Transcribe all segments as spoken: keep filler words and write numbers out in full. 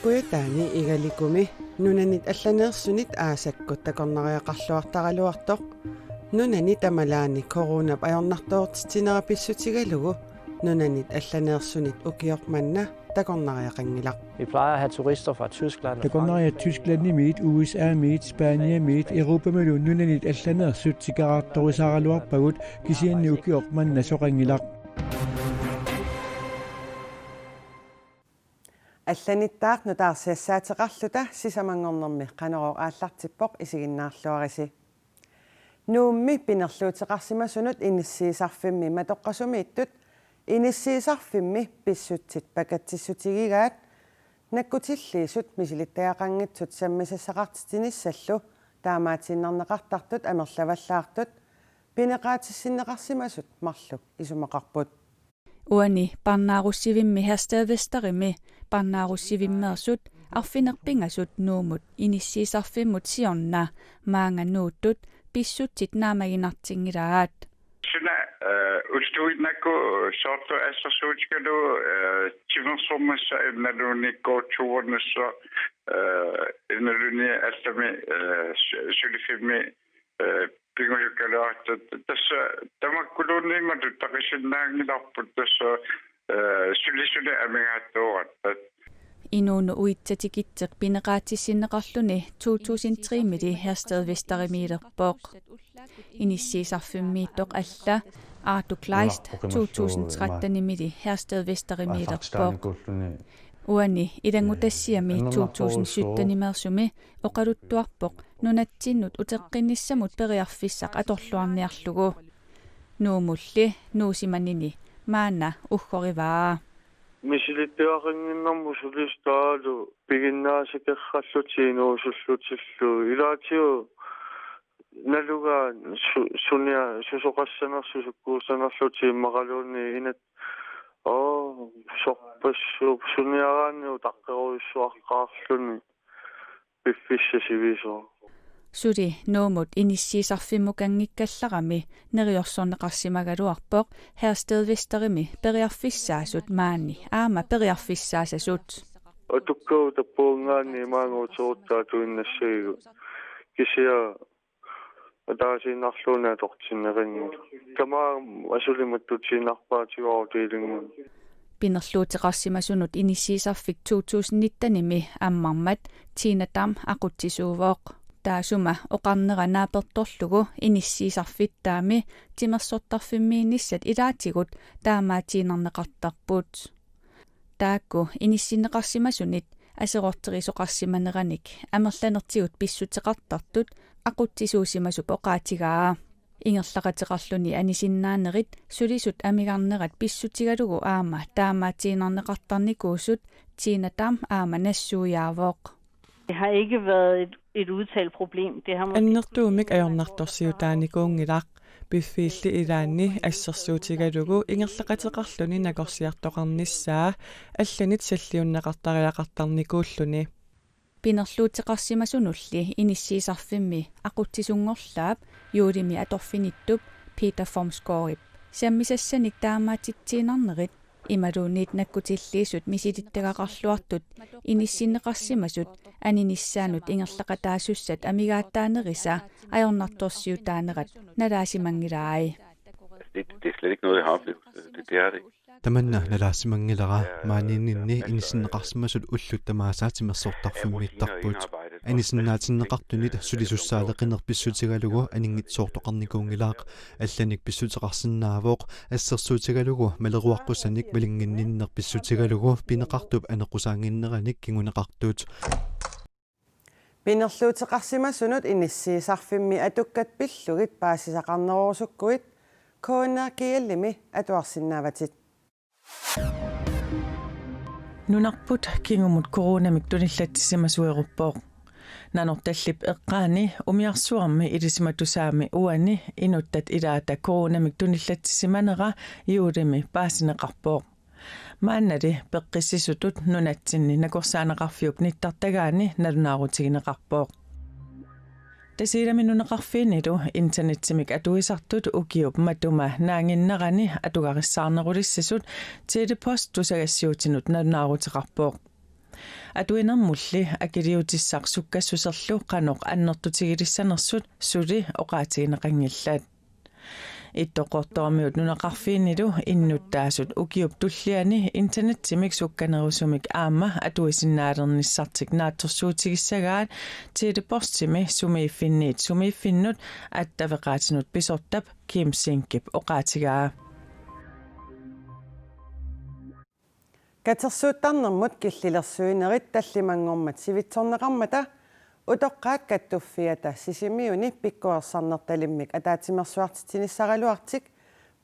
Kujataani Igalikumi nunanit allaneersunit aasakkut takornariaqarluartaraluartoq nunani tamalaani coronap ajornartoortitsinera pissutigalugu nunanit allaneersunit ukioq manna takornariaqanngilaq. Vi plejer at have turister fra Tyskland og Takornariat Tysklandimiit, U S A-miit, Spaniamiit, Europamilu nunanit allaneersut tikeraartorisaraluarpagut kisianni ukioq manna soqanngilaq. Allanittaaq nutaarsiassaateqarluta sisamanngornermi Qanorooq aallartippoq isiginnaarluarisi. Nuummi pinerluuteqarsimasunut inissiisarfimmi matoqqasumiittut inissiisarfimmi pissutsit pakatsissutigigaat nakkutilliisut misilittagaqanngitsut sammisassaqartitsinissallu taamaatiinnarneqartartut amerlavallaartut pineqaatissinneqarsimasut marluk isumaqarput. Uani parnaarussivimmi Herstedvesterimi parnaarussivimmeersut arfineq-pingasut Nuummut inissiisarfimmut siorna maanga nuuttut pissutsit naammaginartinngilaat. Suna, eh, ulluinnarni soorlu assersuutigalugu, eh, timersornissaa imaluunniit gåtuernissaa, eh, imaluunniit allami, eh, su-, suliffimmi, eh, pingajukkaluartut tassa tamakkuluunniit taqisinnaanngilarput tassa, eh, sulisuni amigaattoorput. Inuunut uitsatikitseq pineqaatissinneqarluni to tusind tre-mili Herstedvesterimiilerpoq. Inissiisarfimmiittoq alla Arto Kleist to tusind tretten-imili Herstedvesterimiilerpoq. Uani ilanngutassiami to tusind sytten-imeersumi oqaluttuarpoq nunatsinnut uteqqinnissamut periarfissaq atorluarniarlugu. Nuummulli nuusimanini maanna uggorivaa. Misilittagaqannginnami sulisut taavalu piginnaasakerrallutik inuusullutillu. Ilaatigut nalugaat su-, sunia-, susoqassanersoq sukkuussanerlutik immaqaluunniit inat. Oo, sorpassuup suniaraanni utaqqerujussuaqqaarluni piffissaq sivisoq. Suli Nuummut inissiisarfimmukanngikkallarami neriorsorneqarsimagaluarpoq Herstedvesterimi periarfissaasut maani aamma periarfissaassasut. Atukkagut tappuunngaanni imaanngooq uteruttaa atuinnassagigut. Kisianni ataasiinnarluunniit atortinneqanngilaq. Tamaanga asuli mattutiinnarpaatigut afdelinnguit. Pinerluuteqarsimasunut inissiisarfik to tusind nitten-imi ammarmat Tina Dam aqutsisuuvoq. Taassuma oqarnera naapertorlugu inissiisarfittaami timersortarfimmiinnissat ilaatigut taamaatiinnarneqartarput. Taakku inissinneqarsimasunit aserorterisoqarsimaneranik amerlanertigut pissuteqartartut aqutsisuusimasup oqaatigaa. Ingerlaqateqarluni anisinnaanerit sulisut amigarnerat pissutigalugu aamma taamaatiinnarneqartarnikuusut Tina Dam aamma nassuiaavoq. Det har ikke været et, et udtalt problem. Det har måske Annertuumik ajornartorsiutaanikuunngilaq. Piffiilli ilaanni assersuutigalugu ingerlaqateqarluni nakorsiartoqarnissaa allanit salliunneqartariaqartarnikuulluni. Pinerluuteqarsimasunulli inissiisarfimmi aqutsisunngorlaap juulimi atorfinittup Peter Formsgaardip sammisassanik taamaatitsiinnarnerit imaluunniit nakkutilliisut misilittagaqarluartut inissinneqarsimasut aninissaannut ingerlaqataasussat amigaataanerisa ajornartorsiutaanerat nalaasimanngilai. Det, det er slet ikke noget, jeg har oplevet. Det, det er det ikke. Tamanna nalaasimanngilara. Maaniinninni inissinneqarsimasut ullut tamaasa timersortarfimmiittarput. Anisinnaatinneqartunit sulisussaaleqineq pissutigalugu aninngitsoortoqarnikuunngilaq. Allanik pissuteqarsinnaavoq, assersuutigalugu maleruaqqusanik malinnginninneq pissutigalugu pineqartup aneqqusaannginneranik kinguneqartut. Pinerluuteqarsimasunut inissiisarfimmi atukkat pillugit paasisaqarnerusukkuit K N R G-imi atuarsinnaavatit. Nunarput kingumut coronamik tunillatsissimasueruppoq. Nanortallip eqqaani umiarsuarmi ilisimatusaami uani inuttat ilaata coronamik tunillatsissimanera juulimi paasineqarpoq. Maannali peqqissisutut nunatsinni nakorsaaneqarfiup nittartagaani nalunaarutigineqarpoq. Tasiilami nunaqarfiinilu internettimik atuisartut ukiup matuma naannginnarani atugarissaarnerulissasut Telepost tusagassiuutinut nalunaaruteqarpoq. Atuinermulli akiliutissaq sukkassuserlu qanoq annertutigilissanersut suli oqaatigineqanngillat. Ittoqqortoormiut nunaqarfiinilu innuttaasut ukiup tulliani internettimik sukkanerusumik aamma atuisinnaalernissartik naatsorsuutigissagaat Telepostimi sumiiffinniit sumiiffinnut attaveqaatinut pisortap Kim Sinkip oqaatigaa. Katersuuttarnermut killilersuinerit tallimanngormat sivitsorneqarmata utoqqaat kattuffiata Sisimiuni pikkorissarnertalimmik ataatsimeersuartitsinissaraluartik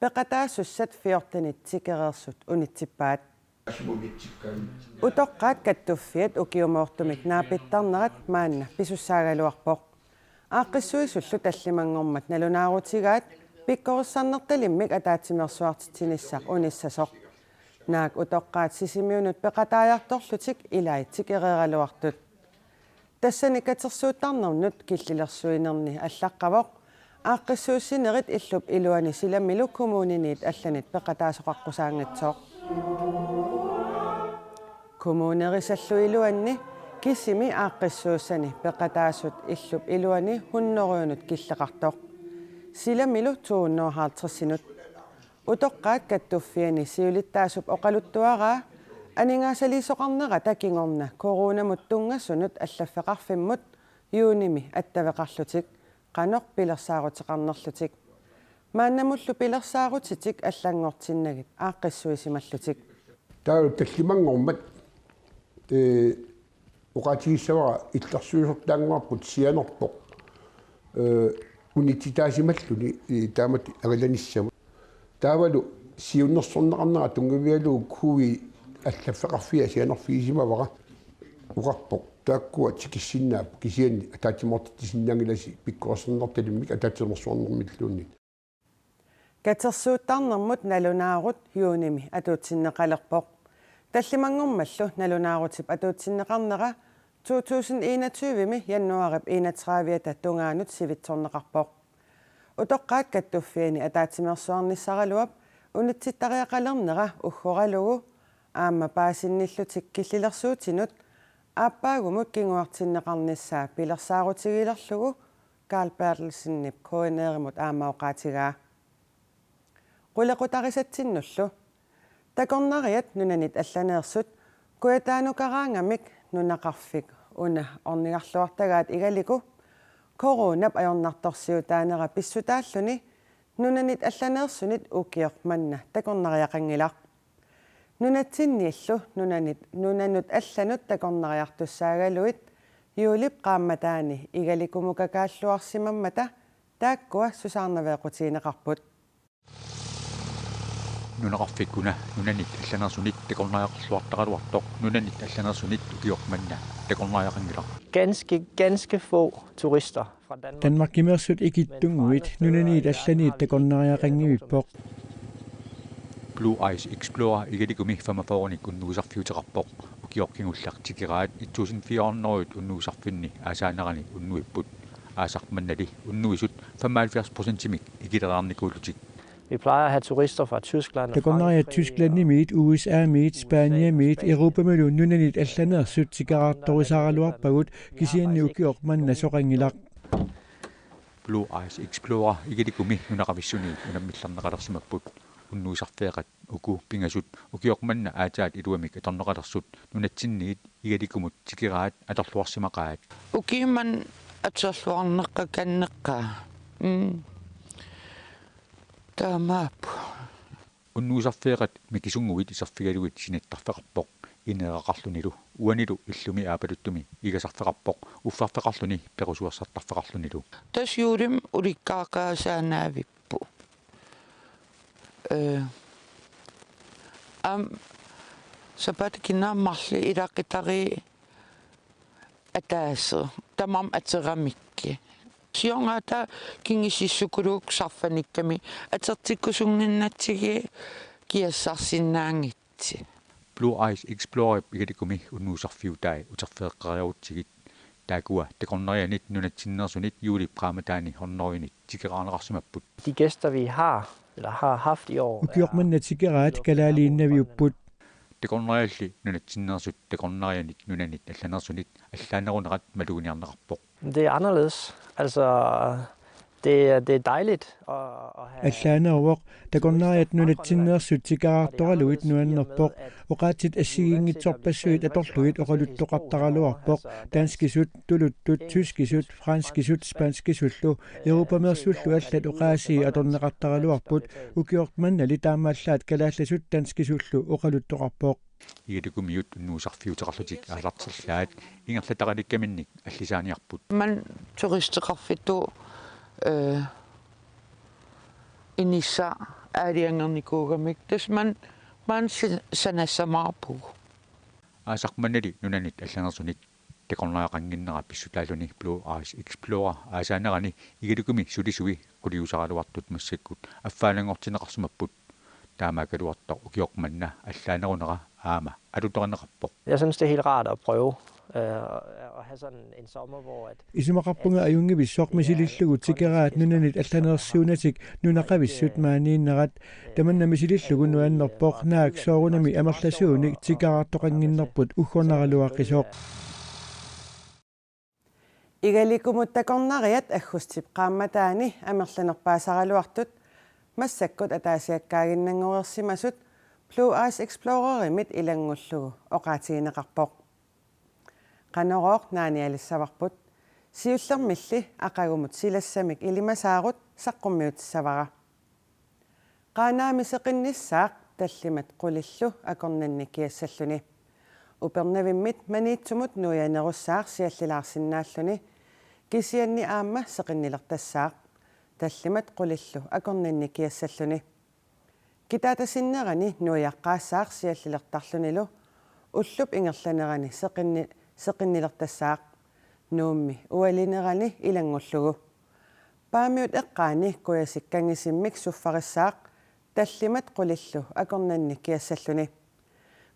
peqataasussat fjortenit tikereersut unitsippaat. Utoqqaat kattuffiat ukiumoortumik naapittarnerat maanna pisussaagaluarpoq. Aaqqissuisullu tallimanngormat nalunaarutigaat pikkorissarnertalimmik ataatsimeersuartitsinissaq unissasoq. Naak utoqqaat Sisimiunut peqataajartorlutik ilai tikereeraluartut. Tassani katersuuttarnernut killilersuinerni allaqqavoq aaqqissuussinerit illup iluani silamilu kommuniniit allanit peqataasoqaqqusaanngitsoq. Kommunerisallu iluanni kisimi aaqqissuussani peqataasut illup iluani hunnorujunut killeqartoq. Silamilu to hundrede og halvtredsinut. Utoqqaat kattuffiani siulittaasup oqaluttuaraa aningaasaliisoqarnerata kingorna coronamut tunngasunut allaffeqarfimmut juunimi attaveqarlutik qanoq pilersaaruteqarnerlutik. Maannamullu pilersaarutitik allanngortinnagit aaqqissuisimallutik. Taava tallimanngormat, ee, oqaatigissavara illersuisortaannguarput sianerpoq, ee, unitsitaasimalluni, ee, taamatut angalanissamut. Taavalu siunnersorneqarnera tunngavigalugu covid allaffeqarfia sianerfigisimavara oqarpoq. Taakkua tikissinnaapput kisianni ataatsimoortitsisinnaanngilasi pikkorissarnertalimmik ataatsimeersuarnermilluunniit. Katersuuttarnermut nalunaarut juunimi atuutsinneqalerpoq. Tallimanngormallu nalunaarutip atuutsinneqarnera to tusind enogtyve-mi januaarip enogtredive-ata tungaanut sivitsorneqarpoq. Utoqqaat kattuffiani ataatsimeersuarnissaraluap unitsittariaqalernera uggoralugu aamma paasinnillutik killilersuutinut aappaagumut kinguartinneqarnissaa pilersaarutigilerlugu Carl Berthelsenip K N R-imut aamma oqaatigaa. Qulequtarisatsinnullu. Takornariat nunanit allaneersut kujataanukaraangamik nunaqarfik una ornigarluartagaat Igaliku coronap ajornartorsiutaanera pissutaalluni nunanit allaneersunit ukioq manna takornariaqanngilaq. Nunatsinniillu nunanit, nunanut allanut takornariartussaagaluit juulip qaammataani Igalikumukaluarsimammata taakkua susaarnaveeqqutigineqarput. Nunaqarfik una nunanit allaneersunit takornariaqarluartaraluartoq nunanit allaneersunit ukioq manna takornariaqanngilaq. Ganske, ganske få turister fra Danmark. Danmarkimeersut ikittunnguit nunaniit allaniit takornariaqanngivippoq. Blue Ice Explorer Igalikumi femogfyrrenik unnuisarfiuteqarpoq. Ukioq kingulleq tikeraat et tusind fire hundrede unnuisarfinni aasaanerani unnuipput. Aasaq mannali unnuisut femoghalvfjerds procentimik ikileriarnikuullutik. Vi plejer at have turister fra Tyskland og Takornariat Frankrig Tysklandimiit, U S A-miit, Spaniamiit, Europamilu nunanit allaneersut tikeraartorisaaraluarpagut kisianni ukioq manna soqanngilaq. Blue Ice Explorer Igalikumi nunaqavissuniit unammillerneqalersimapput. Unnuisarfeeqat uku pingasut ukioq manna aatsaat iluamik atorneqalersut nunatsinniit Igalikumut tikeraat atorluarsimaqaat. Ukiumman atorluarneqakanneqaa. Mm. Taamaappoq. Unnuisarfeeqat mikisunnguit iserfigalugit sinittarfeqarpoq ineeraqarlunilu uanilu illumi aapaluttumi igasarfeqarpoq uffarfeqarluni perusuersartarfeqarlunilu. Tassa juulimi ulikkaaqaasaannaavippoq. Ee, aamma sapaatip-akunnera marluk ilaqutariit ataaseq tamarmik ateramikkit. Siornaataa kingusinnerusukkuluukkut sarfanikkami atortikkusunnginnatsigit kiassarsinnaanngitsoq. Blue Ice Explorerip Igalikumi unnuisarfiutai uterfigeqqeriarutsigit Taakkua takornarianit nunatsinneersunit juulip qaammataani hundredenit tikeraarneqarsimapput. De gæster, vi har, eller har haft i år, Ukioq manna tikeraat kalaaliinnaviupput. Takornarialli nunatsinneersut takornarianit nunanit allaanersunit allaanerunerat maluginiarneqarpoq. Det er anderledes. Altså, det, er- det er dejligt at, at have... Allaaneruvoq, takornariat nunatsinneersut tikeraartoralugit nuannerpoq. Oqaatsit assigiinngitsorpassuit atorlugit oqaluttoqartaraluarpoq. Danskisut, tuluttut, tyskisut, franskisut, spanskisullu, europameersullu allat oqaasii atorneqartaraluarput. Ukioq mannali taamaallaat kalaallisut danskisullu oqaluttoqarpoq. Igalikumiut unnuisarfiuteqarlutik aallarterlaat ingerlataralikkaminnik allisaaniarput. Maani turisteqarfittut, øh, inissaa aalajangernikuugamik. Tassa maani, maani si-, sanassamaarpugut. Aasaq mannali nunanit allaanersunit takornariaqannginnera pissutaalluni Blue Ice Explorer aasaanerani igalikumi sulisui quliusaraluartut massakkut affaannanngortinneqarsimapput. Taamaakkaluartoq ukioq manna allaanerunera aamma alutorineqarpoq. Jeg synes, det er helt rart at prøve øh, at have sådan en sommer, hvor at... Isumaqarpunga ajunngivissoq misilillugu tikeraat nunanit allaanersiunatik nunaqavissut maaniinnerat. Tamanna misilillugu nuannerpoq, naak soorunami amerlasuunik tikeraartoqannginnerput uggornaraluaqisoq. Igalikumut takornariat aggustip qaammataani amerlanerpaasaraluartut massakkut ataasiakkaaginnanngoreersimasut Blue Ice Explorerimit ilanngullugu oqaatigineqarpoq. Qanorooq naanialissavarput, siullermilli aqagumut silassamik ilimasaarut saqqummiutissavara. Qaanaami seqinnissaaq tallimat qulillu akornanni kiassalluni. Upernavimmit Maniitsumut nuianerussaaq siallilaarsinnaalluni, kisianni aamma seqinnilertassaaq tallimat qulillu akornanni kiassalluni. Kitaatasinnerani nuiaqqaassaaq siallilertarlunilu, ullup ingerlanerani seqinni-, seqinnilertassaaq, Nuummi ualinerani ilanngullugu. Paamiut eqqaani kujasikkanngissimmik suffarissaaq tallimat qulillu akornanni kiassalluni.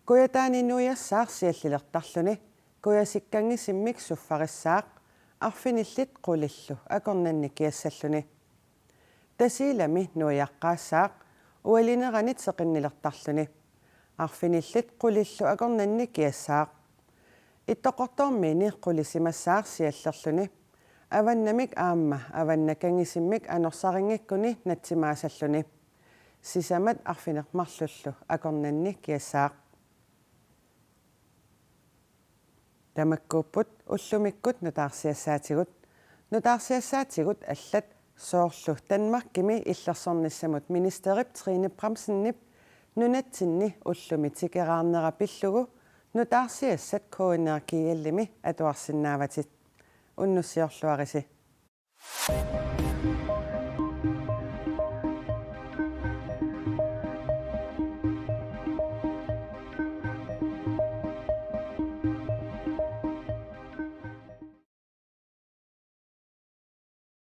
Kujataani nuiassaaq siallilertarluni, kujasikkanngissimmik suffarissaaq arfinillit qulillu akornanni kiassalluni. Tasiilami nuiaqqaassaaq ualineranit seqinnilertarluni, arfinillit qulillu akornanni kiassaaq. Ittoqqortoormiini qulisimassaaq siallerluni, avannamik aamma avannakanngissimmik anorsarinngikkuni natsimaasalluni. Sisamat arfineq-marlullu akornanni kiassaaq. Tamakkuupput ullumikkut nutaarsiassaatigut. Nutaarsiassaatigut allat, soorlu Danmarkimi illersornissamut ministerip Trine Bramsenip nunatsinni ullumi tikeraarnera pillugu, nutaarsiassat K N R G L-imi atuarsinnaavatit. Unnussiorluarisi.